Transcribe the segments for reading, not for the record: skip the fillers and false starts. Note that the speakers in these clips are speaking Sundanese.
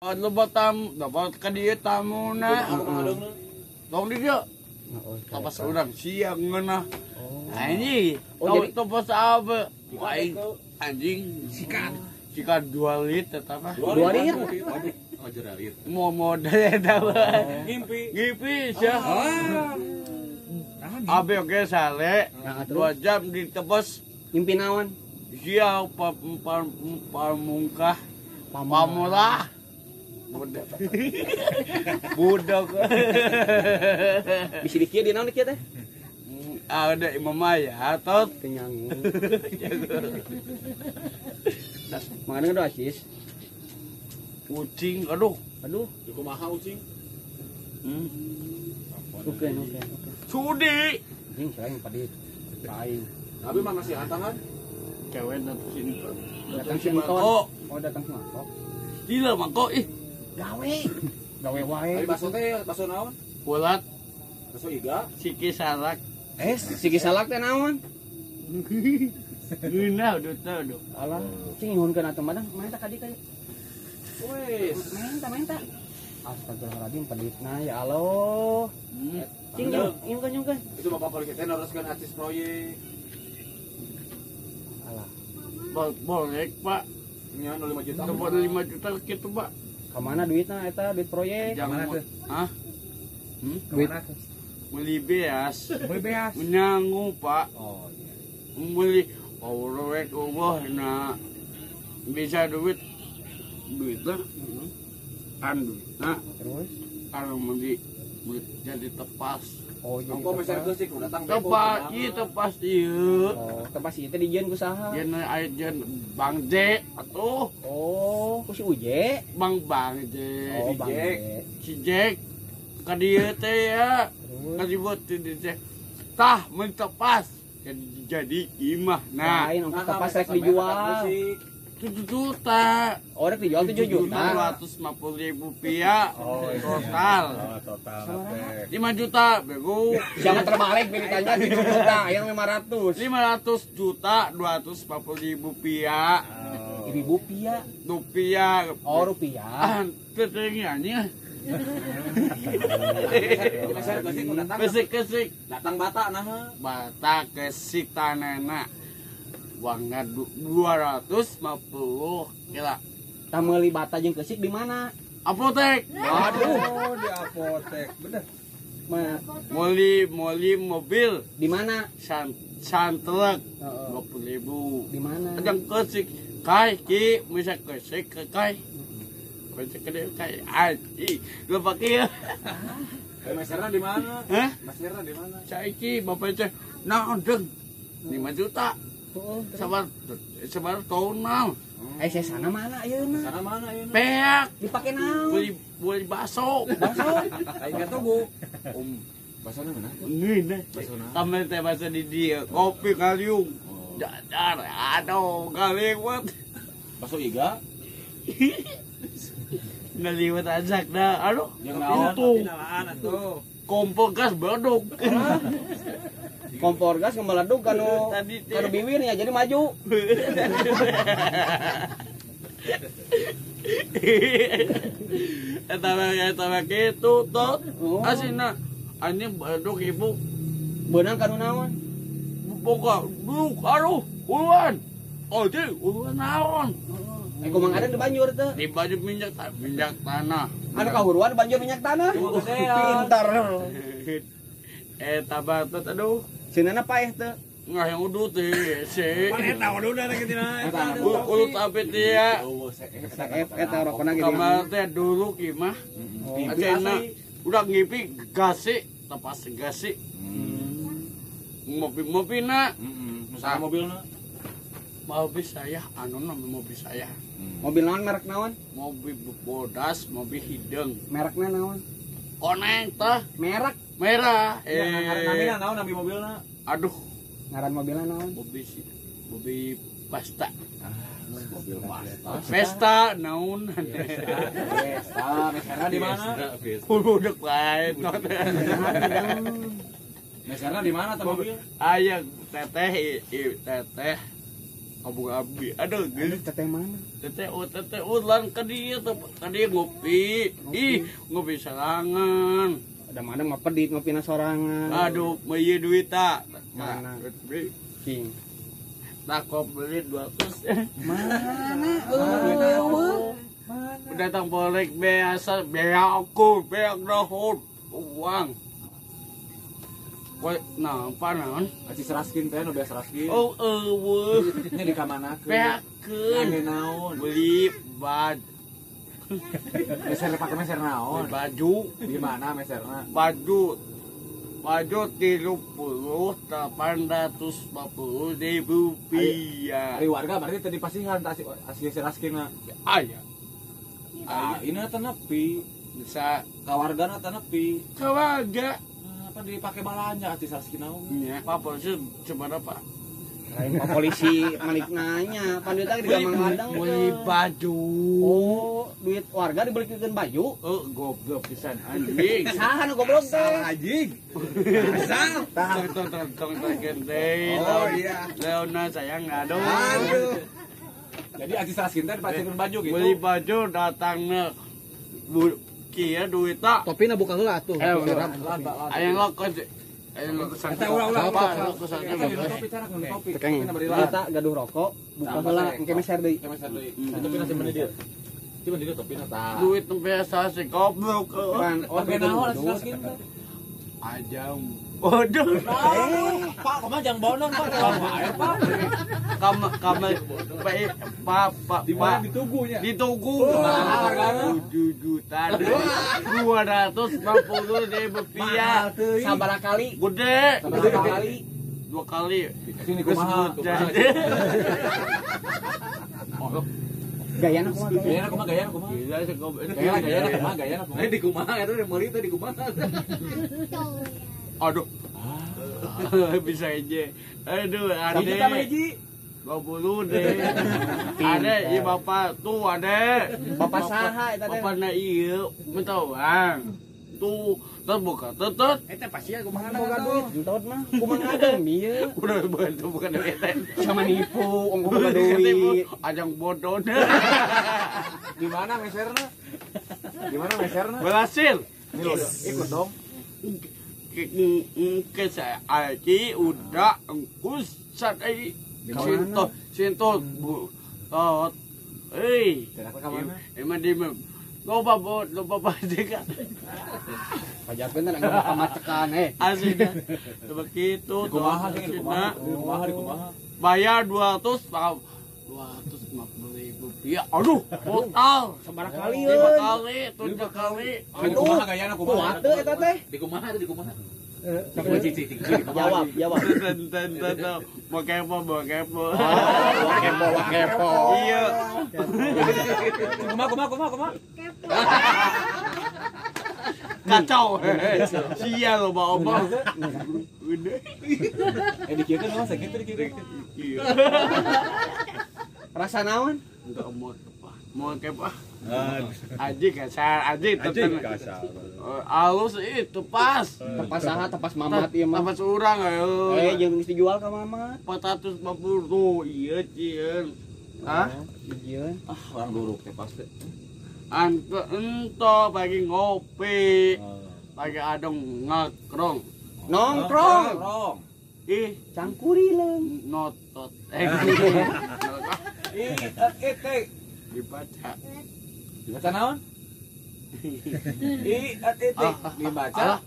Loba tam, dapat ka dieu tamuna. Tong di dieu. Tapas urang siang ngeunah. Anjing. Oh, jadi tapas apa? Aing anjing sikat. Sikat 2 liter apa? 2 liter. Oh, jeralit. Mau modal eta mah. Ngimpi. Ngimpi sia. Abe oge sale 2 jam ditebas. Ngimpi naon? Sia pamungkah. Pamulah. Budak. Budak. Bisi di kieu di naon di kieu teh? Ada imam aya tot kenyang. Mangan geus asis. Ucing, aduh. Aduh, kumaha ucing? Oke, oke, oke. Sudi. Anjing selain padit. Lain. Tapi mah masih hantangan. Cewek datang sini. Datang si mangkok. Oh, datang si mangkok. Gila mangkok ih. Gawe. Gawe wae. Ari baso teh, baso naon? Ulat. Baso iga, siki salak. Siki salak teh naon? Ngeunah duta aduh. Alah, cing nyuhunkeun atuh madang, menta ka dieu ka. Wes, menta menta. Astagfirullahaladzim peditna ya Allah. Cing nyuhunkeun nyuhunkeun. Itu bapak polisi teh neruskeun acis proyek. Alah. Boleh, Pak. Nya 5 juta. Tempat 5 juta kitu, Pak. Kamana duitna eta duit proyek? Kamana tuh? Hah? Duit beli beas. Beli beas. Menyangu, Pak. Oh iya. Beli proyek Allah nah bisa duit duitnya kan duitnya terus kalau beli jadi tepas. Oh, jadi tepas. Datang tepas ieu tepas ieu. Oh, tepas ieu teh dijieun ku saha? Jieun aya jieun Bang J atuh. Oh, ku si Uje. Bang Bang J. Oh, Bang J. Si Jack ka dieu teh ya. Ka dibuat di teh. Tah mun tepas jadi imah. Nah, lain ongkos tepas rek dijual 7 juta. Oh, rek dijual 7 juta. 250.000 rupiah. Oh, iya. Total. Oh, total. 5 juta, bego. Siapa terbalik beritanya 7 juta, yang 500. 500 juta 240.000 rupiah. Oh. Ribu rupiah. Rupiah. Oh, rupiah. Ah, teteh anjing. Kesik-kesik datang bata nah. Bata kesik tanena. Uangnya 250 kira. Tah meuli bata jeung kesik di mana? Apotek. Aduh, oh, di apotek. Bener. Meuli mobil di mana? Santelek 20.000. Di mana? Jeung kesik kai ki bisa kesik ke kai. Kesik ke kai anjing. Lupa kieu. Meserna di mana? Hah? Meserna di mana? Saiki bapak teh naon deung 5 juta. Sabar sabar tahun. Eh, sana mana ayeuna? Sana mana ayeuna? Peak. Dipake naon? Beli bakso. Bakso. Aing ka tugu. Om, basona mana? Ngeunah. Basona. Kamari teh bakso di dieu, kopi kaliung. Dadar, aduh, kaliwat. Bakso iga. Ngaliwat ajak dah. Aduh, untung. Kompor gas beleduk. Kompor gas ngemeleduk kanu kanu biwirnya jadi maju. Eta mah kitu tot. Asina anjing beleduk ibu. Beunang kanu naon? Boga duk aduh uluan. Anjing uluan naon? Kumaha ada di banjur teh? Di banjur minyak tanah. Anu kahuruan banjur minyak tanah. Pintar. Eta batot aduh. Cenana paeh teh. Nggak yang udut teh. Si. Pan eta udut ada kitina. Udut ape teh ya. Eta rokona gitu. Kamar teh dulu ki mah. Cenah udah ngipi gasi, tepas gasi. Mobil-mobilna. Heeh. Mobilna. Mobil saya, anu nama mobil saya. Mobil naon merek naon? Mobil bodas, mobil hidung. Merekna naon? Koneng tah. Merek merah. Ngaran namina naon nami mobilna? Aduh, ngaran mobilna naon? Mobil pasta. Mobil pasta. Pesta naon? Pesta, meserna di mana? Budek wae. Meserna di mana tah mobil? Aya teteh, teteh. Abu abi, aduh, teteh mana? Teteh ulan ka dieu ngopi. Ih, ngopi sorangan. Ada mana mah pedit ngopina sorangan. Aduh, meuyeun duit ta. Mana? King. Tak kok beli 200. Mana? Eueuh. Datang boleh biasa beak aku, beak dahut uang. Kowe napa naon? Aci seraskin teh nu biasa seraskin. Oh, eueuh. Nya di kamanakeun? Beakeun. Naon? Beli baju. Meser pake meser naon? Baju. Di mana meserna? Baju. Baju 30.840 ribu rupiah. Ari warga berarti tadi pasihan tah asli seraskinna. Aya. Ah, ini teh nepi. Bisa ka wargana teh nepi. Ka warga. Apa dipake balanja ati saraskin naon? Nya, Pak polisi cemana Pak? Lain Pak polisi malik nanya, panduta di Gamang Adang beli baju. Oh, duit warga dibelikeun baju? Oh, goblok pisan anjing. Saha nu goblok teh? Anjing. Saha. Tong tong tong tong. Oh iya. Leona sayang aduh. Aduh. Jadi aci saraskin teh dipakeun baju gitu. Beli baju datangna kieu duit tak. Topina buka heula atuh. Aya lokos. Aya lokos. Eta ulah-ulah. Topi. Kita gaduh rokok, buka heula engke meser deui. Meser deui. Topina simpen di dieu. Simpen di dieu topina tah. Duit biasa si goblok. Pan, oh naon aci saraskin teh? Ajam. Waduh. Pak, kumaha jang bonon, Pak? Pak. Kama Pak di mana ditugunya? Ditugu. Hargana 7.250.000 rupiah. Sabaraha kali? Gede. Sabaraha kali? 2 kali. Sini kumaha? Gayana kumaha? Gayana kumaha? Gayana kumaha? Gayana kumaha? Gayana kumaha? Di kumaha eta meuli teh di kumaha? Aduh. Bisa aja. Aduh, ade. Hiji 20 deh. Ade, ieu bapak tuh ade. Bapak saha eta teh? Bapakna ieu, minta uang. Tuh, terbuka tetet. Eta pasti kumaha boga duit, entot mah. Kumaha adem ieu. Udah bukan duit teh. Sama nipu, ongkoh boga duit. Ajang bodoh. Di mana meserna? Di mana meserna? Berhasil. Ikut dong. Ke saya aji udah engkus sadai sinto sinto bu tot eh emang di loba bot loba pajak pajakeun teh nggak pamacekan aslinya begitu kumaha kumaha kumaha bayar 250.000 rupiah. Aduh, total sabaraha kali 5 kali, 7 kali. Aduh, kumaha gayana kumaha? Kuat teu eta teh? Di kumaha di kumaha? Jawab, jawab. Ten mau kepo, mau kepo. Mau kepo, mau kepo. Iya. Kumaha kumaha kumaha kumaha? Kepo. Kacau. Sia lo bawa obong. Udah. Dikieun mah sakitu dikieun. Iya. Rasa naon? Enggak mau kepo. Mau kepo. Aji kasar, aji tetep. Alus itu pas. Tepas saha, tepas mamat ieu mah. Tepas urang ayo. Jeung geus dijual ka mamat. 450 tuh, ieu cieun. Hah? Ieu. Ah, orang duruk teh pasti. Ante ento pagi ngopi. Pagi adong ngakrong. Nongkrong. Ih, cangkurileung. Notot. Ih, eh dibaca. Dibaca naon? I A T T dibaca.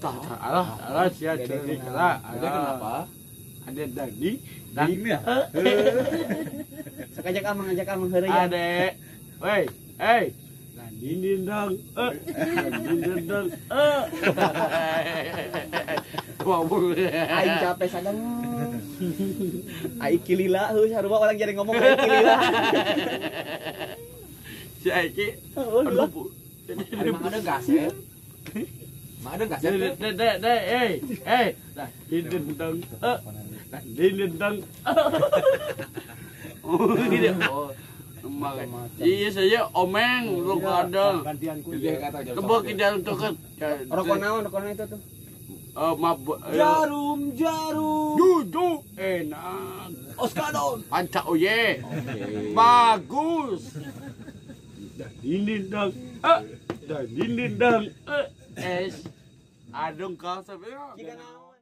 Tah, alah, alah sia cerik lah. Ada kenapa? Ada daging, daging. Sok ajak amang heureuy. Ade. Woi, hey. Dinding dindang, dinding dindang, Aing capek sadang. Aing kilila heuh sarua orang jadi ngomong aing kilila. Si Aiki, aduh, emang ada gaset? Emang ada gaset? Dek, dek, eh, nah, dinding dindang, nah, dinding dindang, oh, gitu. Oh. Iya saya omeng lu kadang. Tebak ke jalan tuh. Rokok naon, rokok itu tuh. Mabuk. Jarum, jarum. Duduk enak. Oskadon. Panca oye. Bagus. Dan ini dang. Dan ini dang. Es. Adung kau sampai. Jika naon.